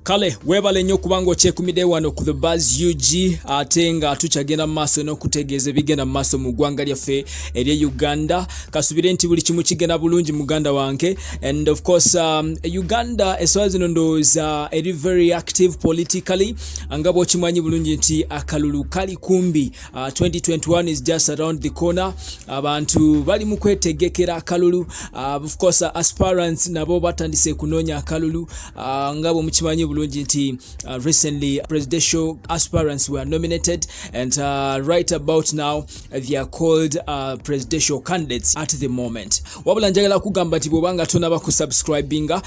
Kale weebale nnyo kubanga okyekumidde wano ku The Buzz UG, ate nga tukyagenda mu maaso n'okutegeeza ebigenda mu maaso mu ggwanga lyaffe ery'e Uganda. Kasubire nti buli kimu kigenda bulungi, muganda wange. And of course, Uganda essaawa zino ndowooza eri very active politically, nga bw'okimanyi bulungi nti akalulu kali kumbi. 2021 is just around the corner. Abantu bali mu kwetegekera akalulu. Of course, aspirants nabo batandise kunoonya akalulu. Nga bwe mukimanyi bulungi nti recently presidential aspirants were nominated and right about now they are called presidential candidates at the moment. Wabula njagala kugamba nti bw'obanga tonaba kusubscribinga,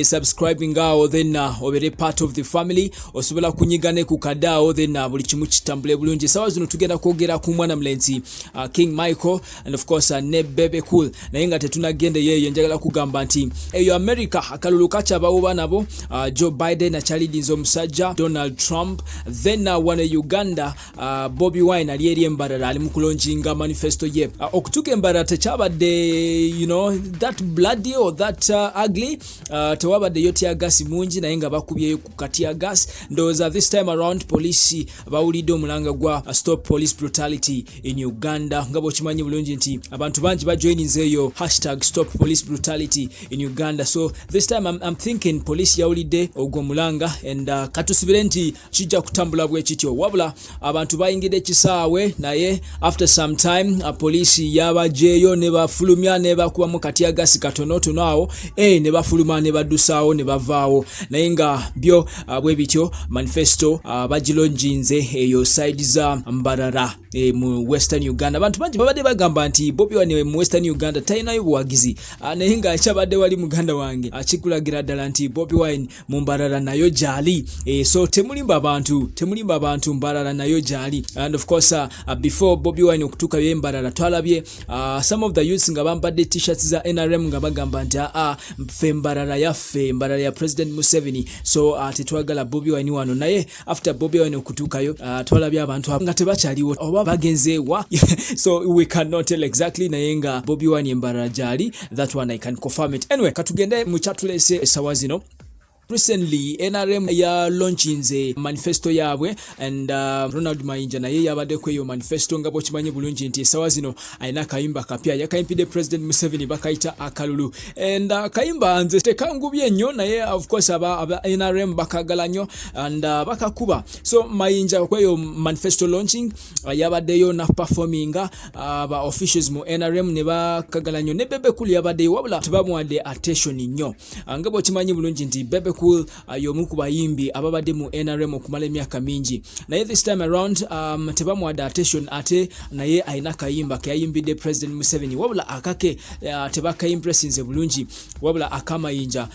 subscribing awo, then obeere part of the family. Osobola kunyiga ne ku kadde awo, then buli kimu kitambule bulungi. Essaawa zino tugenda kwogera ku mwana mulenzi King Michael and of course ne Bebe Cool. Naye nga tetunagenda yeeyo, njagala kugamba nti eyo America akalulu kakyabawuba nabo. Joe Biden akyalidinza omusajja Donald Trump. Then wano e Uganda, Bobi Wine ali eri eMbarara, ali mu kulaunchinga manifesto ye. Okutuuka eMbarara tekyabadde that bloody or that ugly. Tewabaddeyo teargas mungi, naye nga bakubyeyo ku kateargas. Ndowooza this time around poliisi bawulidde omulanga gwa "Stop police brutality in Uganda". Nga bw'okimanyi bulungi nti abantu bangi bajoininze eyo #StopPoliceBrutalityIn Uganda. So this time I'm thinking police yawulidde ogwo omulanga and katusubire nti kijja kutambula bwe kityo. Wabula abantu bayingidde ekisaawe, naye after some time poliisi yabajeeyo ne bafulumya ne bakubamu kateargas katonotono awo, ne bafuluma ne baddusaawo ne bavaawo. Naye nga byo bwe bityo, manifesto bagilaunchinze eyo side za Mbarara, mu Western Uganda. Abantu bangi babadde bagamba nti Bobi Wine mu Western Uganda talinayo buwagizi, naye nga kyabadde wali, muganda wange, kikulagira ddala nti Bobi Wine mu Mbarara nayo gyali. So temulimba abantu, temulimba abantu, Mbarara nayo gyali. And of course, before Bobi Wine okutuukayo eMbarara, twalabye some of the youths nga bambadde T-shirts za NRM nga bagamba nti aa, ffe Mbarara yaffe, Mbarara ya President Museveni, so tetwagala Bobi Wine wano. Naye after Bobi Wine okutuukayo, twalabye abantu nga tebakyaliwo oba bagenze wa, so we cannot tell exactly. Naye nga Bobi Wine eMbarara gyali, that one I can confirm it. Anyway, katugende mu kyatuleese essaawa zino. Recently NRM ya launchinze manifesto yaabwe and Ronald Mayinja naye yabaddeko eyo manifesto. Nga bwokimanyi bulungi nti essaawa zino alina akayimba kapya yakayimbidde President Museveni, bakayita "Akalulu". And akayimba nze tekangubye nnyo, naye of course aba NRM bakagala nnyo and bakakuba. So Mayinja kweyo manifesto launching yabaddeyo na performinga, ba officials mu NRM ne bakagala nnyo. Ne Bebe Cool yabaddeyo, wabula tebamuwadde attention nnyo. Nga bwokimanyi bulungi nti Bebe Cool y'omu ku bayimbi ababadde mu NRM okumala emyaka mingi, naye this time around tebamuwadde attention. Ate naye alina akayimba keyayimbidde President Museveni, wabula akake tebakaimpressinze bulungi. Wabula akamayinja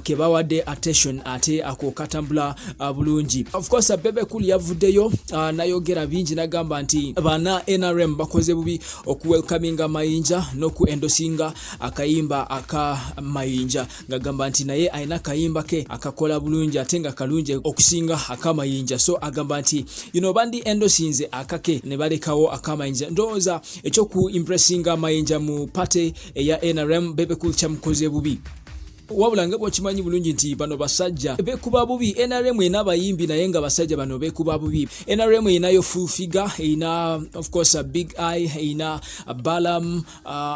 kebawadde attention, ate ako katambula bulungi. Of course, Bebe Cool yavuddeyo nayogera bingi, nagamba nti bana NRM bakoze bubi okuwelcominga Mayinja n'oku endorsinga akayimba aka Mayinja, ngagamba nti naye alina akayimba ke akakola bulungi ate nga kalungi okusinga akamayinja. So agamba nti bandi endorsinze akake ne balekawo akamayinja. Ndowooza ekyoku impressinga Mayinja mu party eya NRM, Bebe Cool kyamukoze bubi. Wabula nga bwokimanyi bulungi nti bano basajja bekuba bubi. NRM erina abayimbi, naye nga basajja bano bekuba bubi. NRM erinayo Full Figure, erina of course a Big Eye, erina Balam,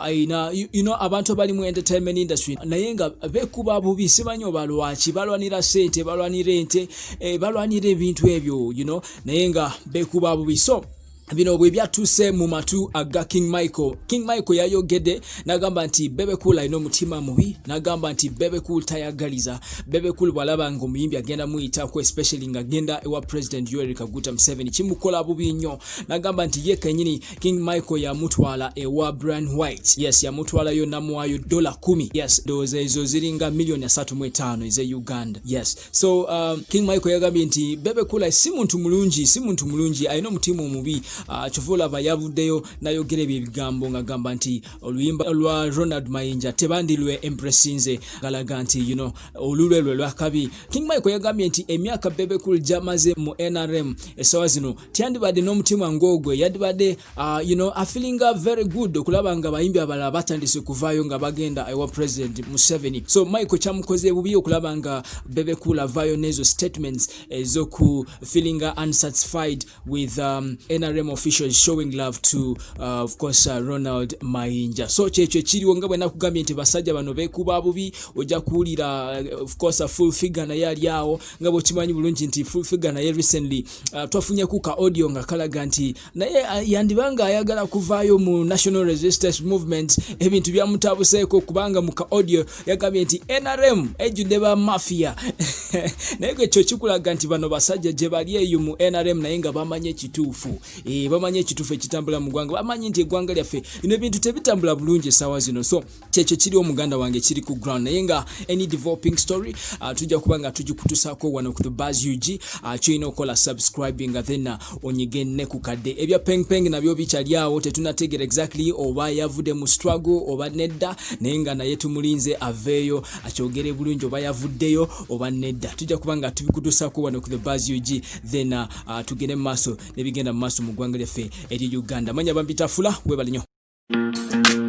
erina abantu abali mu entertainment industry, naye nga bekuba bubi. Simanyi oba lwaki balwanira sente, balwanira ente, balwanira ebintu ebyo, naye nga bekuba bubi. So bino bwe byatuuse mu matu aga King Michael, King Michael yayogedde n'agamba nti Bebe Cool alina omutima mubi, n'agamba nti Bebe Cool tayagaliza. Bebe Cool bw'alaba nga omuyimbi agenda muyitako, especially ng'agenda ewa President Yoweri Kaguta Museveni, kimukola bubi nnyo. N'agamba nti ye kenyini King Michael yamutwala ewa Brian White. Yes, yamutwalayo namuwayo $10. Yes, ndowooza ezo ziringa miliyoni 35 eze Uganda. Yes, so King Michael yagambye nti Bebe Cool si muntu mulungi, si muntu mulungi, alina omutima omubi. Kyova olaba yavuddeyo nayogera ebyo ebigambo ng'agamba nti oluyimba lwa Ronald Mayinja tebandilwe empressinze, galaga nti olulwe lwe lwakabi. King Michael yagambye nti emyaka Bebe Cool gy'amaze mu NRM essaawa zino tiyandibadde n'omutima ng'ogwe, yandibadde afeelinga very good okulaba nga abayimbi abalala batandise kuvaayo nga bagenda ewa President Museveni. So Michael kyamukoze bubi okulaba nga Bebe Cool avaayo n'ezo statements ez'oku feelinga unsatisfied with NRM officials showing love to of course Ronald Mayinja. So kyekyo ekiriwo nga bwe nakugambye nti basajja bano beekuba bubi. Ojja kuwulira of course Full Figure naye ali awo, nga bw'okimanyi bulungi nti Full Figure naye recently twafunyeku ka audio nga kalaga nti naye yandibanga ayagala kuvaayo mu National Resistance Movement. Ebintu byamutabuseeko kubanga mu ka audio yagambye nti NRM ejjudde ba mafia, naye ekyo kikulaga nti bano basajja gye bali eyo mu NRM naye nga bamanyi ekituufu, bamanyi ekituufu ekitambula mu ggwanga, bamanyi nti eggwanga lyaffe bino ebintu tebitambula bulungi essaawa zino. So kyekyo kiri, omuganda wange, kiri ku ground, naye nga any developing story tujja kuba nga tugikutusaako wano ku The Buzz UG. Kyolina okukola, subscribing, then onyige ne ku kadde. Ebya Peng Peng nabyo bikyali awo, tetunategeera exactly oba yavudde mu struggle oba nedda, naye nga naye tumulinze aveeyo akyogere bulungi oba yavuddeyo oba nedda. Tujja kuba nga tubikutusaako wano ku The Buzz UG, then tugende mu maaso nebigenda mu maaso mu ggwanga lyaffe eri Uganda. Manya bampitafula, webale nnyo.